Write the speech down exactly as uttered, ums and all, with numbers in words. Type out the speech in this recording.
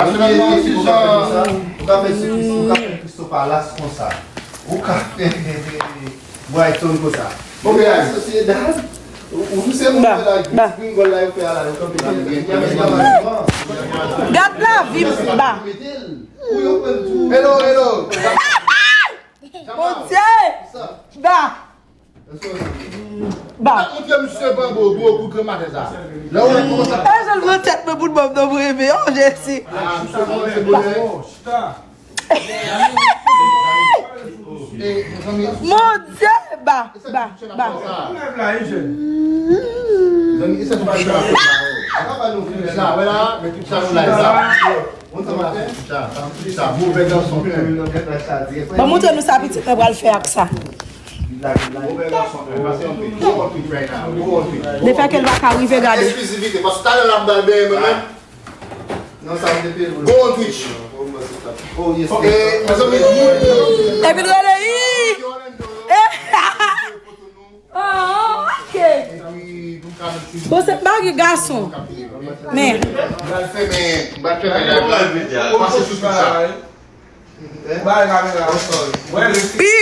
Ou ka fè Crystal Palace konsa. Ou ka fè Brighton konsa. Ou ka fè Sociedad. Ou se moun la, Green Gold la, yo fè ala, yo kanpe la, yo gen. Gad lavi m, Ba. Hello, hello. Bondye! Ba! Ba! Montre misye pran gwo, gwo kout granmatè sa. Lè ou wè kòman sa. E jan l pran tèt mwen pou l ban m nan mwen renmen, oh Jezi! Ah, misye kòmanse bonè. Mon Dieu! Ba! Ba! Ba! Ban montre nou sa pitit mwen pral fè ak sa. Defèke l pa ka rive gade. Eksklizivite, paske talè l ap bay bèyè mwen menm. Non, sa m te peye l. Gold Twitch. Oh, yes. Ok, mezanmi. Epi l rele, ii. Oh, ok. Bon, se mari gason. Men. M pral fèmen, m pral fèmen la. Pase sou sa. Pi